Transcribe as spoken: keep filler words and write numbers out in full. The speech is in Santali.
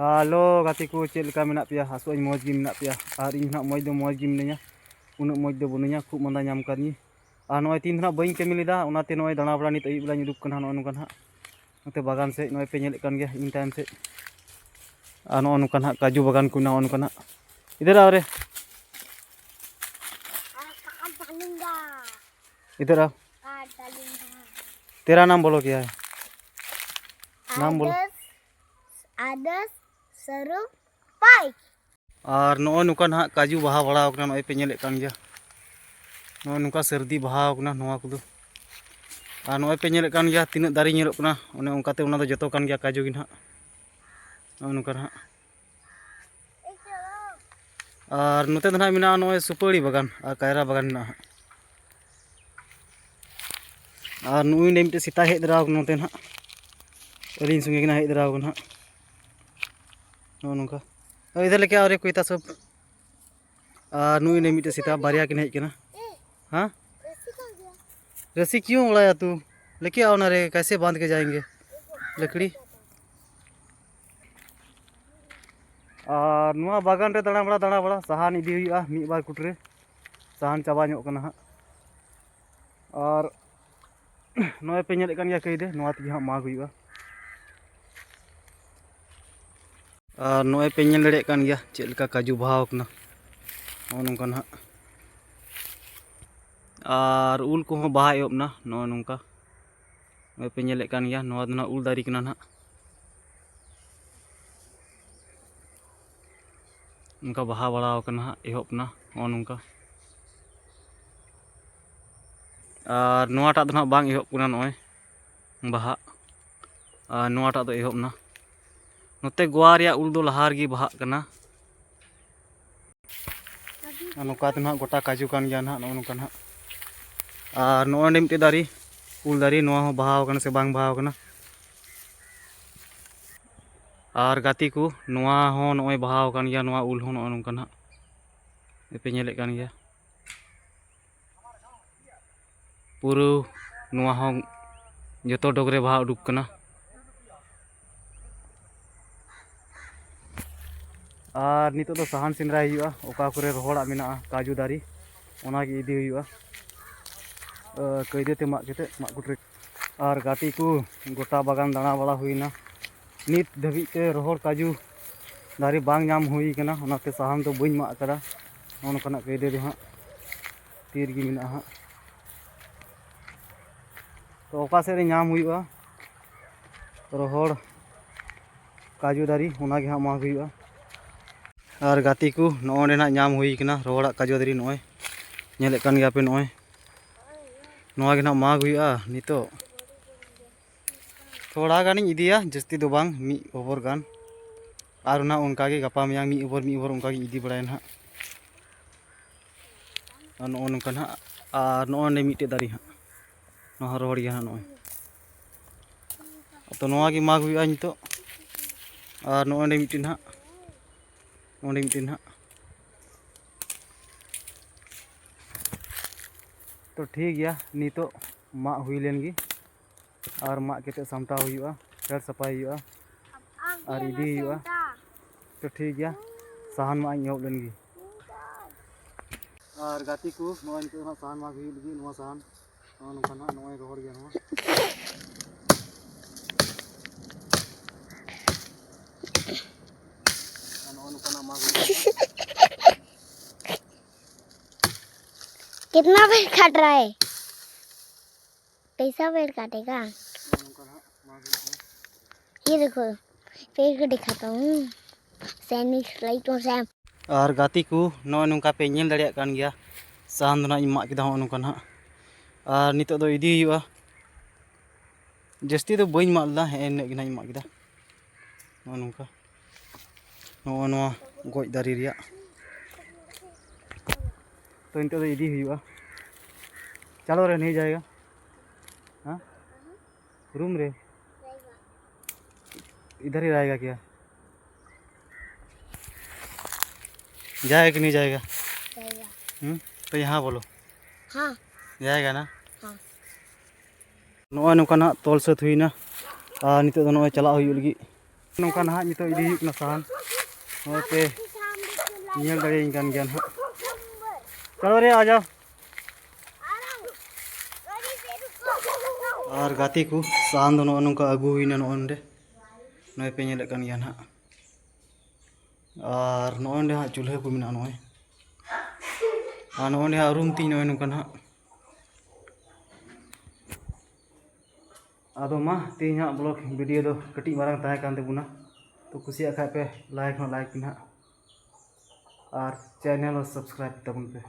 ᱦᱮᱞᱳ ᱜᱟᱛᱮ ᱠᱚ, ᱪᱮᱫ ᱞᱮᱠᱟ ᱢᱮᱱᱟᱜ ᱯᱮᱭᱟ? ᱟᱥᱚᱜ ᱟᱹᱧ ᱢᱚᱡᱽ ᱜᱮ ᱢᱮᱱᱟᱜ ᱯᱮᱭᱟ᱾ ᱟᱨ ᱤᱧ ᱦᱟᱸᱜ ᱢᱚᱡᱽ ᱫᱚ ᱢᱚᱡᱽ ᱜᱮ ᱢᱤᱱᱟᱹᱧᱟ, ᱩᱱᱟᱹᱜ ᱢᱚᱡᱽ ᱫᱚ ᱵᱟᱹᱱᱩᱧᱟ, ᱠᱷᱩᱵ ᱢᱟᱸᱫᱟ ᱧᱟᱢ ᱠᱟᱫᱤᱧᱟ᱾ ᱟᱨ ᱱᱚᱜᱼᱚᱭ ᱛᱤᱦᱤᱧ ᱫᱚ ᱦᱟᱸᱜ ᱵᱟᱹᱧ ᱠᱟᱹᱢᱤ ᱞᱮᱫᱟ, ᱚᱱᱟᱛᱮ ᱱᱚᱜᱼᱚᱭ ᱫᱟᱬᱟ ᱵᱟᱲᱟ ᱱᱤᱛ ᱟᱹᱭᱩᱵ ᱵᱮᱞᱟᱧ ᱩᱰᱩᱠ ᱠᱟᱱᱟ ᱱᱚᱜᱼᱚ ᱱᱚᱝᱠᱟ ᱦᱟᱸᱜ᱾ ᱱᱚᱛᱮ ᱵᱟᱜᱟᱱ ᱥᱮᱫ ᱱᱚᱜᱼᱚᱭ ᱯᱮ ᱧᱮᱞᱮᱫ ᱠᱟᱱ ᱜᱮᱭᱟ ᱤᱧ ᱛᱟᱭᱚᱢ ᱥᱮᱫ᱾ ᱟᱨ ᱱᱚᱜᱼᱚ ᱱᱚᱝᱠᱟ ᱦᱟᱸᱜ ᱠᱟᱡᱩ ᱵᱟᱜᱟᱱ ᱠᱚ ᱱᱚᱜᱼᱚ ᱱᱚᱝᱠᱟ ᱦᱟᱸᱜ᱾ ᱤᱫᱷᱟᱨ ᱟᱣ ᱨᱮ᱾ इधर आओ। तेरा नाम बोलो क्या है? नाम बोलो। आदर्श, आदर्श स्वरूप पाई। ᱟᱨ ᱱᱚᱜᱼᱚᱭ ᱱᱚᱝᱠᱟ ᱱᱟᱦᱟᱜ ᱠᱟᱡᱩ ᱵᱟᱦᱟ ᱵᱟᱲᱟᱣ ᱠᱟᱱᱟ, ᱱᱚᱜᱼᱚᱭ ᱯᱮ ᱧᱮᱞᱮᱫ ᱠᱟᱱ ᱜᱮᱭᱟ᱾ ᱱᱚᱜᱼᱚᱭ ᱱᱚᱝᱠᱟ ᱥᱟᱹᱨᱫᱤ ᱵᱟᱦᱟᱣ ᱠᱟᱱᱟ ᱱᱚᱣᱟ ᱠᱚᱫᱚ᱾ ᱟᱨ ᱱᱚᱜᱼᱚᱭ ᱯᱮ ᱧᱮᱞᱮᱫ ᱠᱟᱱ ᱜᱮᱭᱟ ᱛᱤᱱᱟᱹᱜ ᱫᱟᱨᱮ ᱧᱮᱞᱚᱜ ᱠᱟᱱᱟ, ᱚᱱᱮ ᱚᱱᱠᱟᱛᱮ ᱚᱱᱟ ᱫᱚ ᱡᱚᱛᱚ ᱠᱟᱱ ᱜᱮᱭᱟ ᱠᱟᱡᱩ ᱜᱮ ᱱᱟᱦᱟᱜ᱾ ᱱᱚᱜᱼᱚᱭ ᱱᱚᱝᱠᱟ ᱱᱟᱦᱟᱜ᱾ ᱟᱨ ᱱᱚᱛᱮ ᱫᱚ ᱱᱟᱦᱟᱜ ᱢᱮᱱᱟᱜᱼᱟ ᱱᱚᱜᱼᱚᱭ ᱥᱩᱯᱟᱹᱲᱤ ᱵᱟᱜᱟᱱ ᱟᱨ ᱠᱟᱭᱨᱟ ᱵᱟᱜᱟᱱ ᱢᱮᱱᱟᱜᱼᱟ ᱦᱟᱸᱜ᱾ ᱟᱨ ᱱᱩᱭ ᱱᱚᱰᱮ ᱢᱤᱫᱴᱮᱡ ᱥᱮᱛᱟᱭ ᱦᱮᱡ ᱫᱟᱨᱟ ᱟᱠᱟᱱᱟ ᱱᱚᱛᱮ ᱱᱟᱦᱟᱜ, ᱟᱹᱞᱤᱧ ᱥᱚᱸᱜᱮ ᱜᱮ ᱱᱟᱦᱟᱜ ᱦᱮᱡ ᱫᱟᱨᱟ ᱟᱠᱟᱱᱟ ᱦᱟᱸᱜ᱾ ᱱᱚᱜᱼᱚ ᱱᱚᱝᱠᱟ᱾ ᱟᱨ ᱤᱫᱷᱟᱨ ᱞᱮᱠᱟ ᱟᱨ ᱠᱚᱭᱛᱟ ᱥᱚᱵ᱾ ᱟᱨ ᱱᱩᱭ ᱱᱚᱰᱮ ᱢᱤᱫᱴᱮᱡ ᱥᱮᱛᱟ, ᱵᱟᱨᱭᱟ ᱠᱤᱱ ᱦᱮᱡ ᱠᱟᱱᱟ᱾ ᱦᱮᱸ? रस्सी क्यों उड़ाया तू? लेके आओ ना रे, कैसे बांध के जाएंगे लकड़ी? ᱟᱨ ᱱᱚᱣᱟ ᱵᱟᱜᱟᱱ ᱨᱮ ᱫᱟᱬᱟ ᱵᱟᱲᱟ ᱫᱟᱬᱟ ᱵᱟᱲᱟ ᱥᱟᱦᱟᱱ ᱤᱫᱤ ᱦᱩᱭᱩᱜᱼᱟ ᱢᱤᱫ ᱵᱟᱨ ᱠᱩᱴᱨᱟᱹ᱾ ᱥᱟᱦᱟᱱ ᱪᱟᱵᱟ ᱧᱚᱜ ᱠᱟᱱᱟ ᱦᱟᱸᱜ᱾ ᱟᱨ ᱱᱚᱜᱼᱚᱭ ᱯᱮ ᱧᱮᱞᱮᱫ ᱠᱟᱱ ᱜᱮᱭᱟ ᱠᱟᱹᱭᱫᱟᱹ, ᱱᱚᱣᱟ ᱛᱮᱜᱮ ᱦᱟᱸᱜ ᱢᱟᱜᱽ ᱦᱩᱭᱩᱜᱼᱟ᱾ ᱟᱨ ᱱᱚᱜᱼᱚᱭ ᱯᱮ ᱧᱮᱞ ᱫᱟᱲᱮᱭᱟᱜ ᱠᱟᱱ ᱜᱮᱭᱟ ᱪᱮᱫ ᱞᱮᱠᱟ ᱠᱟᱡᱩ ᱵᱟᱦᱟᱣ ᱠᱟᱱᱟ, ᱱᱚᱜᱼᱚ ᱱᱚᱝᱠᱟ ᱱᱟᱦᱟᱜ᱾ ᱟᱨ ᱩᱞ ᱠᱚᱦᱚᱸ ᱵᱟᱦᱟ ᱮᱦᱚᱵ ᱱᱟ, ᱱᱚᱜᱼᱚ ᱱᱚᱝᱠᱟ᱾ ᱱᱚᱜᱼᱚᱭ ᱯᱮ ᱧᱮᱞᱮᱫ ᱠᱟᱱ ᱜᱮᱭᱟ, ᱱᱚᱣᱟ ᱫᱚ ᱱᱟᱦᱟᱜ ᱩᱞ ᱫᱟᱨᱮ ᱠᱟᱱᱟ ᱱᱟᱦᱟᱜ᱾ ᱱᱚᱝᱠᱟ ᱵᱟᱦᱟ ᱵᱟᱲᱟᱣ ᱠᱟᱱᱟ ᱦᱟᱸᱜ, ᱮᱦᱚᱵ ᱱᱟ ᱱᱚᱜᱼᱚ ᱱᱚᱝᱠᱟ᱾ ᱟᱨ ᱱᱚᱣᱟᱴᱟᱜ ᱫᱚ ᱱᱟᱦᱟᱜ ᱵᱟᱝ ᱮᱦᱚᱵ ᱠᱟᱱᱟ, ᱱᱚᱜᱼᱚᱭ ᱵᱟᱦᱟᱜ᱾ ᱟᱨ ᱱᱚᱣᱟᱴᱟᱜ ᱫᱚ ᱮᱦᱚᱵ ᱱᱟ᱾ ᱱᱚᱛᱮ ᱜᱳᱣᱟ ᱨᱮᱭᱟᱜ ᱩᱞ ᱫᱚ ᱞᱟᱦᱟ ᱨᱮᱜᱮ ᱵᱟᱦᱟᱜ ᱠᱟᱱᱟ᱾ ᱟᱨ ᱱᱚᱝᱠᱟ ᱛᱮ ᱱᱟᱦᱟᱜ ᱜᱚᱴᱟ ᱠᱟᱡᱩ ᱠᱟᱱ ᱜᱮᱭᱟ ᱱᱟᱦᱟᱜ, ᱱᱚᱜᱼᱚ ᱱᱚᱝᱠᱟ ᱱᱟᱦᱟᱜ᱾ ᱟᱨ ᱱᱚᱜᱼᱚᱭ ᱱᱚᱰᱮ ᱢᱤᱫᱴᱮᱡ ᱫᱟᱨᱮ, ᱩᱞ ᱫᱟᱨᱮ, ᱱᱚᱣᱟ ᱦᱚᱸ ᱵᱟᱦᱟᱣ ᱠᱟᱱᱟ ᱥᱮ ᱵᱟᱝ ᱵᱟᱦᱟᱣ ᱠᱟᱱᱟ᱾ ᱟᱨ ᱜᱟᱛᱮ ᱠᱚ, ᱱᱚᱣᱟ ᱦᱚᱸ ᱱᱚᱜᱼᱚᱭ ᱵᱟᱦᱟᱣ ᱠᱟᱱ ᱜᱮᱭᱟ, ᱱᱚᱣᱟ ᱩᱞ ᱦᱚᱸ ᱱᱚᱜᱼᱚ ᱱᱚᱝᱠᱟ ᱱᱟᱦᱟᱜ᱾ ᱯᱮ ᱧᱮᱞᱮᱫ ᱠᱟᱱ ᱜᱮᱭᱟ᱾ ᱯᱩᱨᱟᱹ ᱱᱚᱣᱟ ᱦᱚᱸ ᱡᱚᱛᱚ ᱰᱚᱜᱽ ᱨᱮ ᱵᱟᱦᱟ ᱩᱰᱩᱠ ᱠᱟᱱᱟ᱾ ᱟᱨ ᱱᱤᱛᱚᱜ ᱫᱚ ᱥᱟᱦᱟᱱ ᱥᱮᱸᱫᱽᱨᱟᱭ ᱦᱩᱭᱩᱜᱼᱟ, ᱚᱠᱟ ᱠᱚᱨᱮ ᱨᱚᱦᱚᱲᱟᱜ ᱢᱮᱱᱟᱜᱼᱟ ᱠᱟᱡᱩ ᱫᱟᱨᱮ, ᱚᱱᱟᱜᱮ ᱤᱫᱤ ᱦᱩᱭᱩᱜᱼᱟ᱾ ᱟᱹ, ᱠᱟᱹᱭᱫᱟᱹ ᱛᱮ ᱢᱟᱜ ᱠᱟᱛᱮ ᱢᱟᱜ ᱠᱩᱴᱨᱟᱹ᱾ ᱟᱨ ᱜᱟᱛᱮ ᱠᱚ, ᱜᱚᱴᱟ ᱵᱟᱜᱟᱱ ᱫᱟᱬᱟ ᱵᱟᱲᱟ ᱦᱩᱭᱱᱟ᱾ ᱱᱤᱛ ᱫᱷᱟᱹᱵᱤᱡ ᱛᱮ ᱨᱚᱦᱚᱲ ᱠᱟᱡᱩ ᱫᱟᱨᱮ ᱵᱟᱝ ᱧᱟᱢ ᱦᱩᱭ ᱠᱟᱱᱟ, ᱚᱱᱟᱛᱮ ᱥᱟᱦᱟᱱ ᱫᱚ ᱵᱟᱹᱧ ᱢᱟᱜ ᱟᱠᱟᱫᱟ᱾ ᱱᱚᱜᱼᱚ ᱱᱚᱝᱠᱟᱱᱟᱜ ᱠᱟᱹᱭᱫᱟᱹ ᱫᱚ ᱦᱟᱸᱜ ᱛᱤ ᱨᱮᱜᱮ ᱢᱮᱱᱟᱜᱼᱟ ᱦᱟᱸᱜ᱾ ᱛᱚ ᱚᱠᱟ ᱥᱮᱫ ᱨᱮ ᱧᱟᱢ ᱦᱩᱭᱩᱜᱼᱟ ᱨᱚᱦᱚᱲ ᱠᱟᱡᱩ ᱫᱟᱨᱮ, ᱚᱱᱟ ᱜᱮ ᱦᱟᱸᱜ ᱢᱟᱜ ᱦᱩᱭᱩᱜᱼᱟ᱾ ᱟᱨ ᱜᱟᱛᱮ ᱠᱚ, ᱱᱚᱜᱼᱚ ᱱᱚᱸᱰᱮ ᱱᱟᱜ ᱧᱟᱢ ᱦᱩᱭ ᱠᱟᱱᱟ ᱨᱚᱦᱚᱲᱟᱜ ᱠᱟᱡᱩ ᱫᱟᱨᱮ, ᱱᱚᱜᱼᱚᱭ ᱧᱮᱞᱮᱫ ᱠᱟᱱ ᱜᱮᱭᱟ ᱯᱮ, ᱱᱚᱜᱼᱚᱭ ᱱᱚᱣᱟ ᱜᱮ ᱱᱟᱜ ᱢᱟᱜ ᱦᱩᱭᱩᱜᱼᱟ ᱱᱤᱛᱚᱜ᱾ ᱛᱷᱚᱲᱟ ᱜᱟᱱᱤᱧ ᱤᱫᱤᱭᱟ, ᱡᱟᱹᱥᱛᱤ ᱫᱚ ᱵᱟᱝ, ᱢᱤᱫ ᱚᱵᱚᱨ ᱜᱟᱱ᱾ ᱟᱨ ᱱᱟᱜ ᱚᱱᱠᱟ ᱜᱮ ᱜᱟᱯᱟ ᱢᱮᱭᱟᱝ ᱢᱤᱫ ᱚᱵᱚᱨ, ᱢᱤᱫ ᱚᱵᱚᱨ ᱚᱱᱠᱟ ᱜᱤᱧ ᱤᱫᱤ ᱵᱟᱲᱟᱭᱟ ᱱᱟᱜ᱾ ᱟᱨ ᱱᱚᱜᱼᱚ ᱱᱚᱝᱠᱟ ᱱᱟᱜ, ᱟᱨ ᱱᱚᱜᱼᱚ ᱱᱚᱸᱰᱮ ᱢᱤᱫᱴᱮᱡ ᱫᱟᱨᱮ ᱦᱟᱸᱜ, ᱱᱚᱣᱟ ᱦᱚᱸ ᱨᱚᱦᱚᱲ ᱜᱮᱭᱟ ᱦᱟᱸᱜ ᱱᱚᱜᱼᱚᱭ᱾ ᱛᱚ ᱱᱚᱣᱟ ᱜᱮ ᱢᱟᱜᱽ ᱦᱩᱭᱩᱜᱼᱟ ᱱᱤᱛᱚᱜ᱾ ᱟᱨ ᱱᱚᱜᱼᱚ ᱱᱚᱸᱰᱮ ᱢᱤᱫᱴᱮᱱ ᱦᱟᱸᱜ, ᱱᱚᱸᱰᱮ ᱢᱤᱫᱴᱮᱱ ᱦᱟᱸᱜ᱾ ᱛᱚ ᱴᱷᱤᱠ ᱜᱮᱭᱟ, ᱱᱤᱛᱚᱜ ᱢᱟᱜ ᱦᱩᱭ ᱞᱮᱱ ᱜᱮ᱾ ᱟᱨ ᱢᱟᱜ ᱠᱟᱛᱮ ᱥᱟᱢᱴᱟᱣ ᱦᱩᱭᱩᱜᱼᱟ, ᱯᱷᱮᱰ ᱥᱟᱯᱷᱟᱭ ᱦᱩᱭᱩᱜᱼᱟ, ᱟᱨ ᱤᱫᱤ ᱦᱩᱭᱩᱜᱼᱟ᱾ ᱛᱚ ᱴᱷᱤᱠ ᱜᱮᱭᱟ, ᱥᱟᱦᱟᱱ ᱢᱟᱜ ᱤᱧ ᱮᱦᱚᱵ ᱞᱮᱱ ᱜᱮ᱾ ᱟᱨ ᱜᱟᱛᱮ ᱠᱚ, ᱱᱚᱜᱼᱚᱭ ᱱᱤᱛᱚᱜ ᱫᱚ ᱦᱟᱸᱜ ᱥᱟᱦᱟᱱ ᱢᱟᱜ ᱦᱩᱭᱩᱜ ᱞᱟᱹᱜᱤᱫ᱾ ᱱᱚᱣᱟ ᱥᱟᱦᱟᱱ ᱱᱚᱜᱼᱚ ᱱᱚᱝᱠᱟ ᱱᱟᱜ, ᱱᱚᱜᱼᱚᱭ ᱨᱚᱦᱚᱲ ᱜᱮᱭᱟ ᱱᱚᱣᱟ᱾ ᱟᱨ ᱱᱚᱜᱼᱚ ᱱᱚᱝᱠᱟ ᱱᱟᱜ ᱢᱟᱜ ᱦᱩᱭᱩᱜᱼᱟ᱾ कितना पेड़ काट रहा है? कैसा पेड़ काटेगा? ᱱᱚᱜᱼᱚ ᱱᱚᱝᱠᱟ ᱱᱟᱜ ᱢᱟᱜ ᱦᱩᱭᱩᱜᱼᱟ᱾ ये देखो, पेड़ को दिखाता हूँ। सैनिक लाइट और सैम। ᱟᱨ ᱜᱟᱛᱮ ᱠᱚ, ᱱᱚᱜᱼᱚᱭ ᱱᱚᱝᱠᱟ ᱯᱮ ᱧᱮᱞ ᱫᱟᱲᱮᱭᱟᱜ ᱠᱟᱱ ᱜᱮᱭᱟ, ᱥᱟᱦᱟᱱ ᱫᱚ ᱱᱟᱜ ᱤᱧ ᱢᱟᱜ ᱠᱮᱫᱟ ᱱᱚᱜᱼᱚ ᱱᱚᱝᱠᱟ ᱱᱟᱜ᱾ ᱟᱨ ᱱᱤᱛᱚᱜ ᱫᱚ ᱤᱫᱤ ᱦᱩᱭᱩᱜᱼᱟ᱾ ᱡᱟᱹᱥᱛᱤ ᱫᱚ ᱵᱟᱹᱧ ᱢᱟᱜ ᱞᱮᱫᱟ, ᱦᱮᱸ, ᱤᱱᱟᱹᱜ ᱜᱮ ᱱᱟᱜ ᱤᱧ ᱢᱟᱜ ᱠᱮᱫᱟ᱾ ᱱᱚᱜᱼᱚ ᱱᱚᱝᱠᱟ, ᱱᱚᱜᱼᱚ ᱱᱚᱣᱟ ᱜᱚᱡ ᱫᱟᱨᱮ ᱨᱮᱭᱟᱜ᱾ ᱛᱚ ᱱᱤᱛᱚᱜ ᱫᱚ ᱤᱫᱤ ᱦᱩᱭᱩᱜᱼᱟ᱾ ᱪᱟᱞᱟᱣ ᱨᱮ ᱱᱤᱭᱟᱹ ᱡᱟᱭᱜᱟ, ᱦᱮᱸ, ᱨᱩᱢ ᱨᱮ, इधर ही रहेगा क्या? जाएगा कि नहीं जाएगा? जाएगा। हम्म, तो यहाँ बोलो। हाँ। जाएगा ना? हाँ। ᱱᱚᱜᱼᱚᱭ ᱱᱚᱝᱠᱟ ᱱᱟᱦᱟᱜ ᱛᱚᱞ ᱥᱟᱹᱛ ᱦᱩᱭᱱᱟ᱾ ᱟᱨ ᱱᱤᱛᱚᱜ ᱫᱚ ᱱᱚᱜᱼᱚᱭ ᱪᱟᱞᱟᱜ ᱦᱩᱭᱩᱜ ᱞᱟᱹᱜᱤᱫ᱾ ᱱᱚᱝᱠᱟ ᱱᱟᱦᱟᱜ ᱱᱤᱛᱚᱜ ᱤᱫᱤ ᱦᱩᱭᱩᱜ ᱠᱟᱱᱟ ᱥᱟᱦᱟᱱ᱾ ᱱᱚᱜᱼᱚᱭ ᱯᱮ ᱧᱮᱞ ᱫᱟᱲᱮᱭᱟᱹᱧ ᱠᱟᱱ ᱜᱮᱭᱟ ᱱᱟᱦᱟᱜ᱾ ᱪᱚᱞᱚ ᱨᱮ, ᱟ ᱡᱟᱣ᱾ ᱟᱨ ᱜᱟᱛᱮ ᱠᱚ, ᱥᱟᱦᱟᱱ ᱫᱚ ᱱᱚᱜᱼᱚ ᱱᱚᱝᱠᱟ ᱟᱹᱜᱩ ᱦᱩᱭᱱᱟ ᱱᱚᱜᱼᱚ ᱱᱚᱰᱮ᱾ ᱱᱚᱜᱼᱚᱭ ᱯᱮ ᱧᱮᱞᱮᱫ ᱠᱟᱱ ᱜᱮᱭᱟ ᱱᱟᱦᱟᱜ᱾ ᱟᱨ ᱱᱚᱜᱼᱚ ᱱᱚᱰᱮ ᱦᱟᱸᱜ ᱪᱩᱞᱦᱟᱹ ᱠᱚ ᱢᱮᱱᱟᱜᱼᱟ ᱱᱚᱜᱼᱚᱭ᱾ ᱟᱨ ᱱᱚᱜᱼᱚ ᱱᱚᱰᱮ ᱦᱟᱸᱜ ᱨᱩᱢ ᱛᱤᱧ ᱱᱚᱜᱼᱚᱭ ᱱᱚᱝᱠᱟ ᱱᱟᱦᱟᱜ᱾ ᱟᱫᱚ ᱢᱟ, ᱛᱮᱦᱮᱧᱟᱜ vlog video ᱫᱚ ᱠᱟᱹᱴᱤᱡ ᱢᱟᱨᱟᱝ ᱛᱟᱦᱮᱸ ᱠᱟᱱ ᱛᱟᱵᱚᱱᱟ᱾ ᱛᱚ ᱠᱩᱥᱤᱭᱟᱜ ᱠᱷᱟᱡ ᱯᱮ like ᱦᱚᱸ like ᱯᱮ ᱱᱟᱦᱟᱜ, ᱟᱨ channel ᱦᱚᱸ subscribe ᱛᱟᱵᱚᱱ ᱯᱮ᱾